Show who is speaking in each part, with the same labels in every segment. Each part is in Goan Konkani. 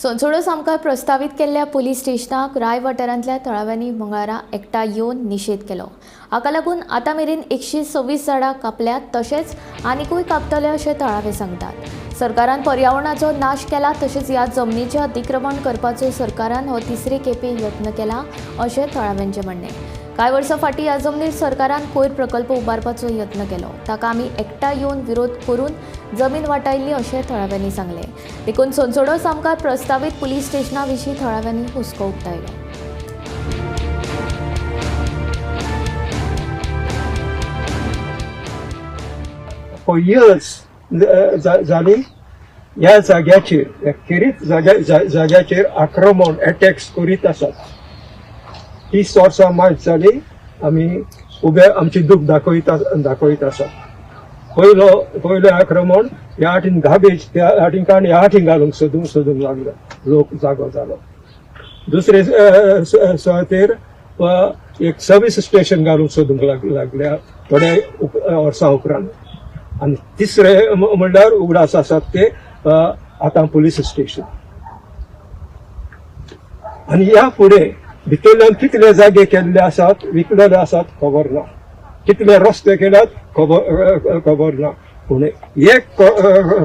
Speaker 1: सोनसोडो सामकार प्रस्तावीत केल्ल्या पुलीस स्टेशनाक राय वाठारांतल्या थळाव्यांनी मंगळारा एकठांय येवन निशेध केलो. हाका लागून आतां मेरेन 126 झाडां कापल्यात, तशेंच आनिकूय कापतले अशें थळावे सांगतात. सरकारान पर्यावरणाचो नाश केला, तशेंच ह्या जमनीचें अतिक्रमण करपाचो सरकारान हो तिसरे खेपे यत्न केला अशें थळाव्यांचें म्हणणें. कांय वर्सां फाटीं ह्या जमनीर सरकारान कोयर प्रकल्प उबारपाचो यत्न केलो. ताका आमी एकठांय येवन विरोध करून जमीन वाटायल्ली अशें थळाव्यांनी सांगलें. देखून सोनसोडो सामकार प्रस्तावीत पुलीस स्टेशना विशीं थळाव्यांनी हुस्को उक्तायलो.
Speaker 2: फॉर इयर्स जाली ह्या जाग्याचेर, ह्या खेरीत जाग्याचेर आक्रमण, एटॅक्स करीत आसात. 30 वर्सां मायज जाली आमी उबे आमची दूख दाखयत आसात. पयलें आक्रमण ह्या वाटेन गार्बेज त्या वाटेन काडून ह्या वाटेन घालूंक सोदूंक सोदूंक लागलो. लोक जागो जालो. दुसरे सुवातेर एक सर्वीस स्टेशन घालूंक सोदूंक लागल्या थोड्या वर्सां उपरांत. आनी तिसरे म्हणल्यार उगडास आसात ते आतां पुलीस स्टेशन. आनी ह्या फुडें भितरल्यान कितले जागे केल्ले आसात, विकलेले आसात, खबर ना. कितले रस्ते केल्यात, खबर ना. पूण एक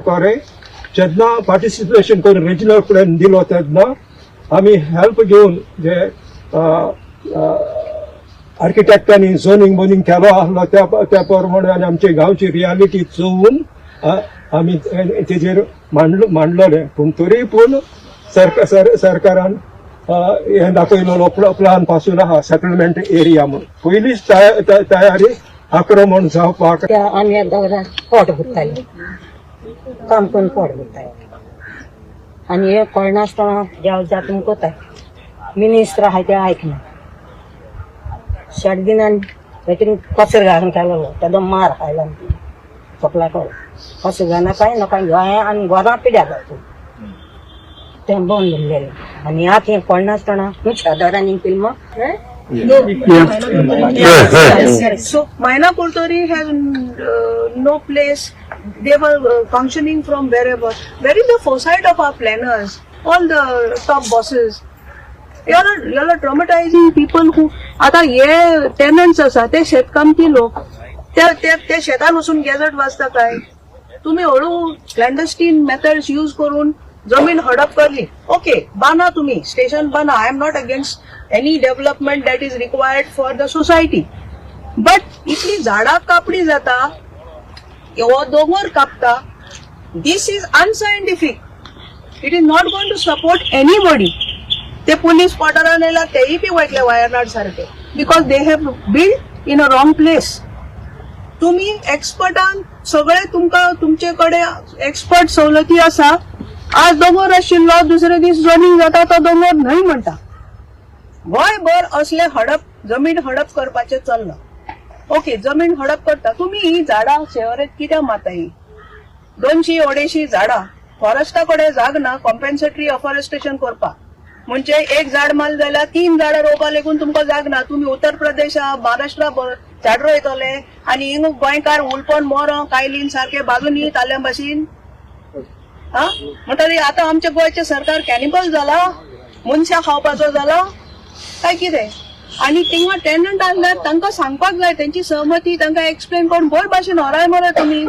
Speaker 2: खरें, जेन्ना पार्टिसिपेशन करून रिजनल प्लॅन दिलो तेन्ना आमी हेल्प घेवन जे आर्किटेक्टांनी झोनींग बोनींग केलो आसलो, त्या त्या प्रमाणे आनी आमचे गांवची रियालिटी चोवन आमी तेजेर मांडलोलें. पूण तरी पूण सरकारान हें दाखयलेलो प्लान पासून आहा सेटलमेंट एरिया म्हूण पयलीच तयारी आक्रमण जावपाक.
Speaker 3: त्या आमी एकदां पोट भरताली, काम करून पोट भरताली आनी हे कळनासतना देव जातून कोताय. मिनिस्त्र आहाय ते आयकना. शेट दिनान खंय कचरो घालून केलेलो, तेदो मार खायला सोपला कळ कचरो घालना काय नका गोंया आनी गोदां पिड्यार जाता तें बंद उरलेलें. आनी आतां हें कळनासतना शेजारांनी film.
Speaker 4: So Maina Curtorim has no place. They were functioning from wherever. Where is the foresight of our planners? All the top bosses. You all are traumatizing people who आता हे टेनंट्स आसा, ते शेतकामती लोक, ते ते ते शेतान वचून गॅझेट वाचता काय? तुम्ही हळू क्लॅन्डस्टीन मेथड्स यूज करून जमीन हडप करली. ओके, बांदा तुम्ही स्टेशन बांदा. I am not against any development that is required for the society, but इतली झाडां कापणी जाता, हो दोंगर कापता, this is unscientific. It is not going to support anybody. ते पुलीस क्वॉर्टरान येयला, तेय बी वयतले वायनाड सारके, because they have build in a wrong place. तुम्ही एक्सपर्टान सगळे तुमकां तुमचे कडेन एक्सपर्ट सवलती आसा. आज दोंगर आशिल्लो, दुसरे दीस झोनींग जाता, तो दोंगर न्हय म्हणटा. गोंयभर असले हडप, जमीन हडप करपाचें चल्लां. ओके, जमीन हडप करता तुम्ही. ही झाडां शेवरेत कित्याक मारता? ही 200-250 झाडां, फॉरेस्टा कडेन जाग ना कॉम्पेन्सेटरी अफॉरेस्टेशन करपाक. म्हणजे एक झाड मारलें जाल्यार तीन झाडां रोवपा लेगून तुमकां जाग ना. तुमी उत्तर प्रदेश, महाराष्ट्रा झाड रोयतले आनी हिंग गोंयकार उलपन मोरो कायलीन सारके बाजूनी ताल्या भाशेन. हा, म्हणटरी आतां आमच्या गोंयचें सरकार कॅनिबल जाला, मनशां खावपाचो जाला काय कितें? आनी थिंगा टेनंट आसल्यार तांकां सांगपाक जाय, तेंची सहमती तांकां एक्सप्लेन करून बरे भाशेन होराय मरे तुमी.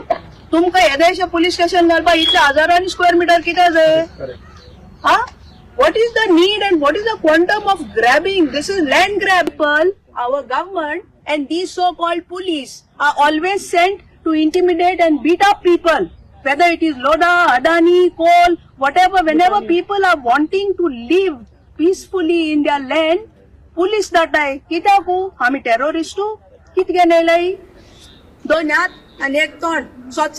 Speaker 4: तुमकां येदेशें पुलीस स्टेशन घालपाक इतले हजारांनी स्क्वेअर मिटर कित्याक जाय? हा, what is the need and what is the quantum of grabbing? This is land grab. Our government and these so called police are always sent to intimidate and beat up people, whether it is Lodha, Adani, coal, whatever. Whenever people are wanting to live peacefully in their land, police धाडटाय. कित्याकू? आमी टेररिस्टू? कितके नेलय? दोन हात आनी एक तोंड स्वच्छ.